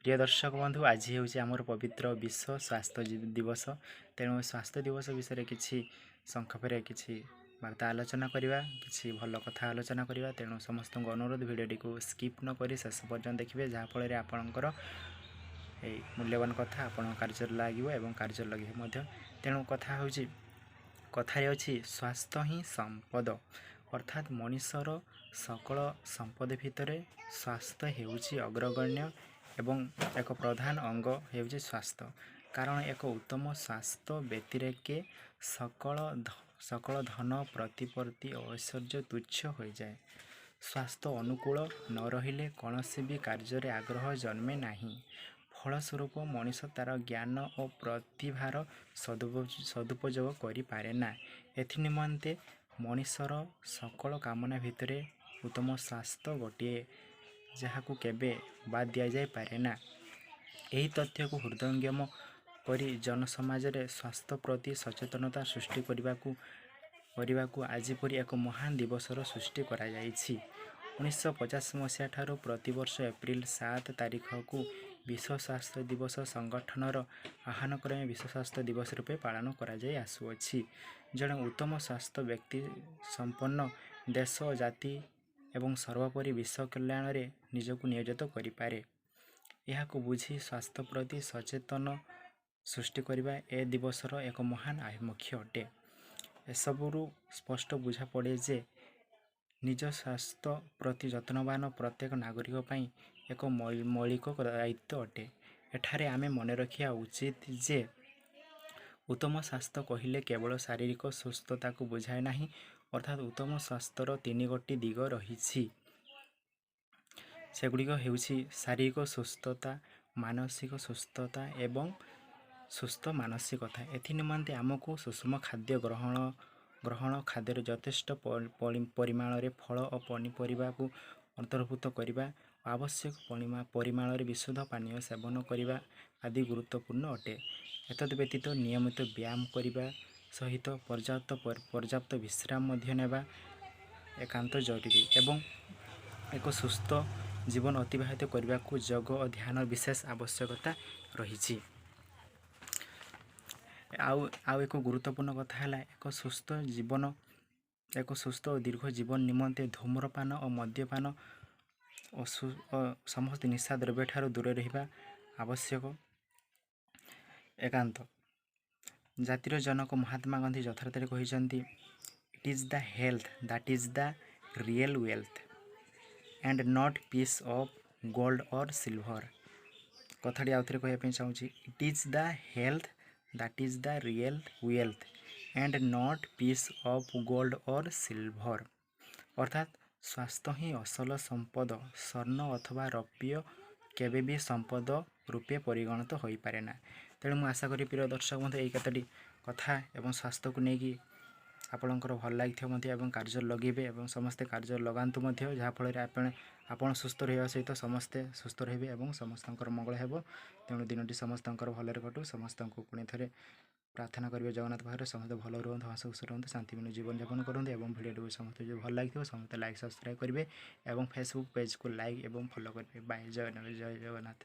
ପ୍ରିୟ ଦର୍ଶକ ବନ୍ଧୁ, ଆଜି ହେଉଛି ଆମର ପବିତ୍ର ବିଶ୍ୱ ସ୍ୱାସ୍ଥ୍ୟ ଦିବସ। ତେଣୁ ସ୍ୱାସ୍ଥ୍ୟ ଦିବସ ବିଷୟରେ କିଛି ସଂକ୍ଷେପରେ କିଛି ବାର୍ତ୍ତା ଆଲୋଚନା କରିବା, କିଛି ଭଲ କଥା ଆଲୋଚନା କରିବା। ତେଣୁ ସମସ୍ତଙ୍କୁ ଅନୁରୋଧ, ଭିଡ଼ିଓଟିକୁ ସ୍କିପ୍ ନ କରି ଶେଷ ପର୍ଯ୍ୟନ୍ତ ଦେଖିବେ, ଯାହାଫଳରେ ଆପଣଙ୍କର ଏଇ ମୂଲ୍ୟବାନ କଥା ଆପଣଙ୍କ କାର୍ଯ୍ୟରେ ଲାଗିବ ଏବଂ କାର୍ଯ୍ୟରେ ଲଗେଇବେ ମଧ୍ୟ। ତେଣୁ କଥା ହେଉଛି, କଥାରେ ଅଛି, ସ୍ୱାସ୍ଥ୍ୟ ହିଁ ସମ୍ପଦ। ଅର୍ଥାତ୍ ମଣିଷର ସକଳ ସମ୍ପଦ ଭିତରେ ସ୍ୱାସ୍ଥ୍ୟ ହେଉଛି ଅଗ୍ରଗଣ୍ୟ ଏବଂ ଏକ ପ୍ରଧାନ ଅଙ୍ଗ ହେଉଛି ସ୍ୱାସ୍ଥ୍ୟ। କାରଣ ଏକ ଉତ୍ତମ ସ୍ୱାସ୍ଥ୍ୟ ବ୍ୟତିରେକେ ସକଳ ଧନ, ପ୍ରତିପତ୍ତି ଓ ଐଶ୍ୱର୍ଯ୍ୟ ତୁଚ୍ଛ ହୋଇଯାଏ। ସ୍ୱାସ୍ଥ୍ୟ ଅନୁକୂଳ ନ ରହିଲେ କୌଣସି ବି କାର୍ଯ୍ୟରେ ଆଗ୍ରହ ଜନ୍ମେ ନାହିଁ। ଫଳସ୍ୱରୂପ ମଣିଷ ତା'ର ଜ୍ଞାନ ଓ ପ୍ରତିଭାର ସଦୁପଯୋଗ କରିପାରେ ନା। ଏଥି ନିମନ୍ତେ ମଣିଷର ସକଳ କାମନା ଭିତରେ ଉତ୍ତମ ସ୍ୱାସ୍ଥ୍ୟ ଗୋଟିଏ, ଯାହାକୁ କେବେ ବାଦ୍ ଦିଆଯାଇପାରେ ନା। ଏହି ତଥ୍ୟକୁ ହୃଦୟଙ୍ଗମ କରି ଜନସମାଜରେ ସ୍ୱାସ୍ଥ୍ୟ ପ୍ରତି ସଚେତନତା ସୃଷ୍ଟି କରିବାକୁ ଆଜି ପରି ଏକ ମହାନ ଦିବସର ସୃଷ୍ଟି କରାଯାଇଛି। 1950 ମସିହା ଠାରୁ ପ୍ରତିବର୍ଷ ଏପ୍ରିଲ 7 ତାରିଖକୁ ବିଶ୍ୱ ସ୍ୱାସ୍ଥ୍ୟ ଦିବସ ସଂଗଠନର ଆହ୍ୱାନ କ୍ରମେ ବିଶ୍ୱ ସ୍ୱାସ୍ଥ୍ୟ ଦିବସ ରୂପେ ପାଳନ କରାଯାଇ ଆସୁଅଛି। ଜଣେ ଉତ୍ତମ ସ୍ୱାସ୍ଥ୍ୟ ବ୍ୟକ୍ତି ସମ୍ପନ୍ନ ଦେଶ, ଜାତି ଏବଂ ସର୍ବୋପରି ବିଶ୍ୱ କଲ୍ୟାଣରେ ନିଜକୁ ନିୟୋଜିତ କରିପାରେ। ଏହାକୁ ବୁଝି ସ୍ୱାସ୍ଥ୍ୟ ପ୍ରତି ସଚେତନ ସୃଷ୍ଟି କରିବା ଏ ଦିବସର ଏକ ମହାନ ଆଭିମୁଖ୍ୟ ଅଟେ। ଏସବୁରୁ ସ୍ପଷ୍ଟ ବୁଝାପଡ଼େ ଯେ ନିଜ ସ୍ୱାସ୍ଥ୍ୟ ପ୍ରତି ଯତ୍ନବାନ ପ୍ରତ୍ୟେକ ନାଗରିକ ପାଇଁ ଏକ ମୌଳିକ ଦାୟିତ୍ୱ ଅଟେ। ଏଠାରେ ଆମେ ମନେ ରଖିବା ଉଚିତ ଯେ ଉତ୍ତମ ସ୍ୱାସ୍ଥ୍ୟ କହିଲେ କେବଳ ଶାରୀରିକ ସୁସ୍ଥତାକୁ ବୁଝାଏ ନାହିଁ। ଅର୍ଥାତ୍ ଉତ୍ତମ ସ୍ୱାସ୍ଥ୍ୟର ତିନି ଗୋଟି ଦିଗ ରହିଛି। ସେଗୁଡ଼ିକ ହେଉଛି ଶାରୀରିକ ସୁସ୍ଥତା, ମାନସିକ ସୁସ୍ଥତା ଏବଂ ସୁସ୍ଥ ମାନସିକତା। ଏଥି ନିମନ୍ତେ ଆମକୁ ସୁଷମ ଖାଦ୍ୟ ଗ୍ରହଣ, ଖାଦ୍ୟରେ ଯଥେଷ୍ଟ ପରିମାଣରେ ଫଳ ଓ ପନିପରିବାକୁ ଅନ୍ତର୍ଭୁକ୍ତ କରିବା, ଆବଶ୍ୟକ ପରିମାଣରେ ବିଶୁଦ୍ଧ ପାନୀୟ ସେବନ କରିବା ଆଦି ଗୁରୁତ୍ୱପୂର୍ଣ୍ଣ ଅଟେ। ଏତଦ୍ ବ୍ୟତୀତ ନିୟମିତ ବ୍ୟାୟାମ କରିବା ସହିତ ପର୍ଯ୍ୟାପ୍ତ ବିଶ୍ରାମ ମଧ୍ୟ ନେବା ଏକାନ୍ତ ଜରୁରୀ ଏବଂ ଏକ ସୁସ୍ଥ ଜୀବନ ଅତିବାହିତ କରିବାକୁ ଯୋଗ ଓ ଧ୍ୟାନ ବିଶେଷ ଆବଶ୍ୟକତା ରହିଛି। ଆଉ ଏକ ଗୁରୁତ୍ୱପୂର୍ଣ୍ଣ କଥା ହେଲା, ଏକ ସୁସ୍ଥ ଓ ଦୀର୍ଘ ଜୀବନ ନିମନ୍ତେ ଧୂମ୍ରପାନ ଓ ମଦ୍ୟପାନ ଓ ସମସ୍ତ ନିଶା ଦ୍ରବ୍ୟ ଠାରୁ ଦୂରରେ ରହିବା ଆବଶ୍ୟକ ଏକାନ୍ତ। ଜାତିର ଜନକ ମହାତ୍ମା ଗାନ୍ଧୀ ଯଥାର୍ଥରେ କହିଛନ୍ତି, "It is the health that is the real wealth and not piece of gold or silver." କଥାଟି ଆଉଥରେ କହିବା ପାଇଁ ଚାହୁଁଛି। "It is the health that is the real wealth and not piece of gold or silver." ଅର୍ଥାତ୍ ସ୍ୱାସ୍ଥ୍ୟ ହିଁ ଅସଲ ସମ୍ପଦ, ସ୍ୱର୍ଣ୍ଣ ଅଥବା ରୌପ୍ୟ କେବେ ବି ସମ୍ପଦ ରୂପେ ପରିଗଣିତ ହୋଇପାରେ ନା। ତେଣୁ ମୁଁ ଆଶା କରି, ପ୍ରିୟ ଦର୍ଶକ ବନ୍ଧୁ, ଏଇ କେତୋଟି କଥା ଏବଂ ସ୍ୱାସ୍ଥ୍ୟକୁ ନେଇକି ଆପଣଙ୍କର ଭଲ ଲାଗିଥିବ ମଧ୍ୟ ଏବଂ କାର୍ଯ୍ୟରେ ଲଗେଇବେ ଏବଂ ସମସ୍ତେ କାର୍ଯ୍ୟରେ ଲଗାନ୍ତୁ ମଧ୍ୟ, ଯାହାଫଳରେ ଆପଣ ସୁସ୍ଥ ରହିବା ସହିତ ସମସ୍ତେ ସୁସ୍ଥ ରହିବେ ଏବଂ ସମସ୍ତଙ୍କର ମଙ୍ଗଳ ହେବ। ତେଣୁ ଦିନଟି ସମସ୍ତଙ୍କର ଭଲରେ କଟୁ। ସମସ୍ତଙ୍କୁ ପୁଣି ଥରେ ପ୍ରାର୍ଥନା କରିବେ ଜଗନ୍ନାଥ ପାଖରେ, ସମସ୍ତେ ଭଲ ରୁହନ୍ତୁ, ହସ ଖୁସି ରୁହନ୍ତୁ, ଶାନ୍ତିପୂର୍ଣ୍ଣ ଜୀବନଯାପନ କରନ୍ତୁ। ଏବଂ ଭିଡ଼ିଓଟିକୁ ସମସ୍ତେ ଯଦି ଭଲ ଲାଗିଥିବ, ସମସ୍ତେ ଲାଇକ୍, ସବସ୍କ୍ରାଇବ୍ କରିବେ ଏବଂ ଫେସବୁକ୍ ପେଜ୍କୁ ଲାଇକ୍ ଏବଂ ଫଲୋ କରିବେ। ବାଏ, ଜୟ ଜୟ ଜଗନ୍ନାଥ।